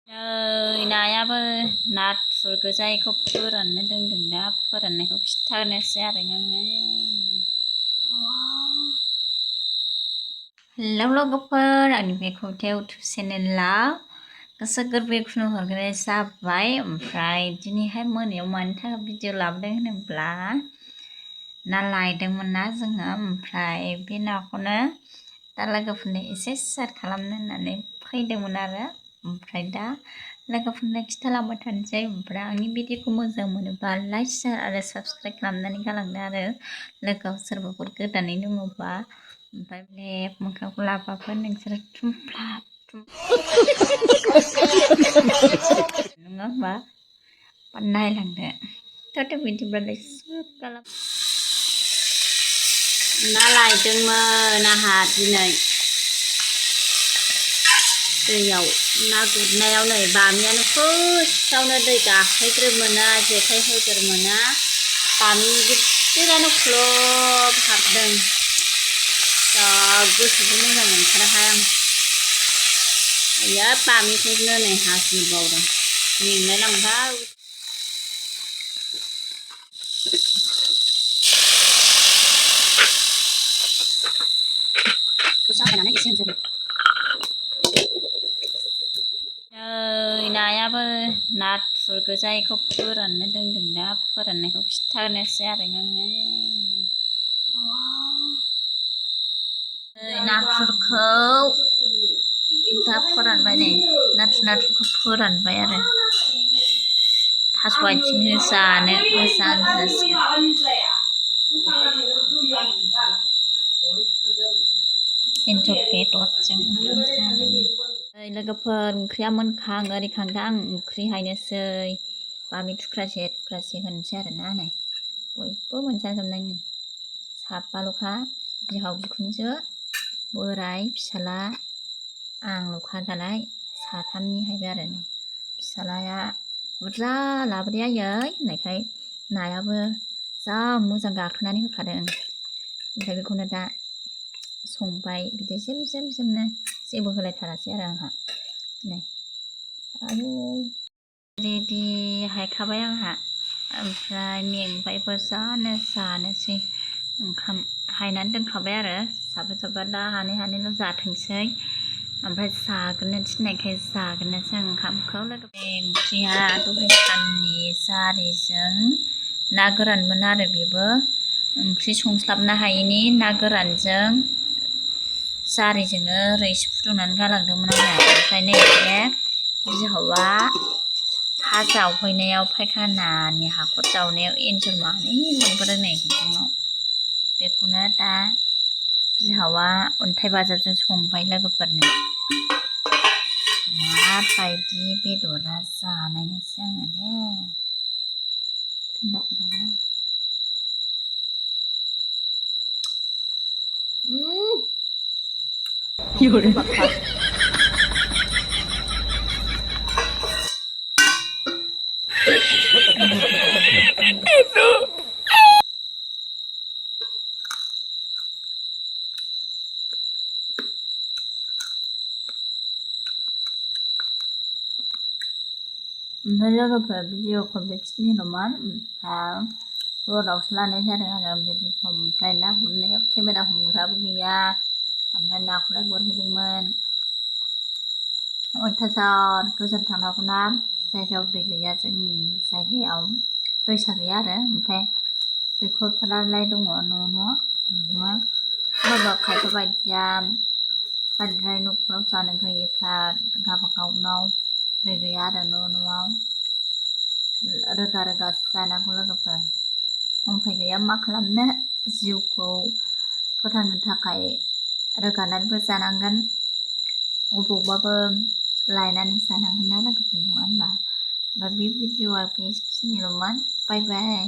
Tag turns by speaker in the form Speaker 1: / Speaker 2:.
Speaker 1: नायाबो नाथुर गोजायखौ फोराननो दोनदों दा फोराननायखौ खिथानोसै आरो आङो। हेलौ लोगोफोर, आंनि बे खौथायाव इउटुब चेनेलाव गोसो गोरबोयै खुलुमहरग्रोनाय जाबाय। ओमफ्राय दिनैहाय मोनायाव मानि थाखाय भिडिअ लाबोदों होनोब्ला ना लायदोंमोन ना जोङो, ओमफ्राय बे नाखौनो दा लोगोफोरनो एसे शेयार खालामनो होननानै फैदोंमोन आरो। ओमफ्राय दा लोगोफोरनो खिथालांबाय थानोसै। ओमफ्राय आंनि भिडिअखौ मोजां मोनोबा लाइक शेयार आरो साबस्क्राइब खालामनानै गालांदो आरो लोगोआव सोरबाफोर गोदानै दङबा। ओमफ्राय बे मोखांखौ लाबाफोर नोंसोरो थुमफ्ला नङा होमबा नायलांदो थ' बिदिब्लालाय ना लायदोंमोन आंहा दिनै दैयाव ना गुरनायाव नै बामियानो फार्स्टआवनो दै गाहायग्रोमोना जेखाइ होग्रोमोना बामि गिदिरानो ख्लब हाबदों। जा गोसोखौ मोजां मोनथाराहाय आं। आया बामिखौनो नै हासिनो बावदों, मेंलाय लांबाय। नायाबो नाथुर गोजायखौ फोराननो दोनदों दा फोराननायखौ खिथानोसै आरो आङो। नाथुरखौ दा फोरानबाय नै, नाथुरखौ फोरानबाय आरो थास' आथिंजों जानो मोजां जासिगोन। एन्जर बेदरजों जादों। लोगोफोर ओंख्रिया मोनखां ओरिखांदां ओंख्रि हायनोसै बामि थुख्रासे होनोसै आरो ना नै बयबो मोनजाजोबनायनि साबबाल'खा बिहाव बिखुनजो बोराय फिसाला आंल'खा दालाय साथामनि हायबाय आरो नै फिसालाया बुरजा लाबोदे आयै होननायखाय नायाबो जा मोजां गाखोनानै होखादों। ओमफ्राय बेखौनो दा संबाय बिदै जेम जेमनो जेबो होलायथारासै आरो आंहा नै आयु रेडि हायखाबाय आंहा। ओमफ्राय मेंबायबो जानोसै ओंखाम हायनानै दोनखाबाय आरो साबा दा हानैल' जाथोंसै। ओमफ्राय जाग्रोनो थिननायखाय जाग्रोनोसै आं ओंखामखौ। ओंख्रिया दहाय साननि जारिजों ना गोरानमोन आरो बेबो ओंख्रि संस्लाबनो हायैनि ना गोरानजों जारिजोंनो रैसि फुदुंनानै गालांदोंमोन आङो। ओमफ्राय नैबे बिहावा हा जावहैनायाव फायखानानि हाखर जावनायाव एन्जर मानै मोनबोदों नै गुदुङाव, बेखौनो दा बिहावा अन्थाइ बाजाबजों संबाय लोगोफोरनो। माबायदि बेदरा जानायनोसै आङो दे फिन्दाखौ जाबा ओमफ्राय लोगोफोर भिडिअखौ बेखिनिल'मोन। ओमफ्राय रडआवसो लानाय जादों आरो भिडिअखौ। ओमफ्राय ना गुरनायाव केमेरा हमग्राबो गैया। ओमफ्राय नाखौलाय गुरहैदोंमोन अयथासार गोजान थांनांगौ ना, जायगायाव दै गैया, जोंनि जायगायाव दैसा गैया आरो। ओमफ्राय दैखरफोरालाय दङ न' होमबाबो खायफा बायदिया बांद्राय न'खराव जानो गैयैफ्रा गावबागावनाव दै गैया आरो न'आव रोगा जानांगौ लोगोफोर। उफाय गैया मा खालामनो, जिउखौ फोथांनो थाखाय रोगानानैबो जानांगोन, अबावबाबो लायनानै जानांगोन ना लोगोफोर, नङा होनबा? बे भिडिअआ बेखिनिल'मोन। बाय बाय।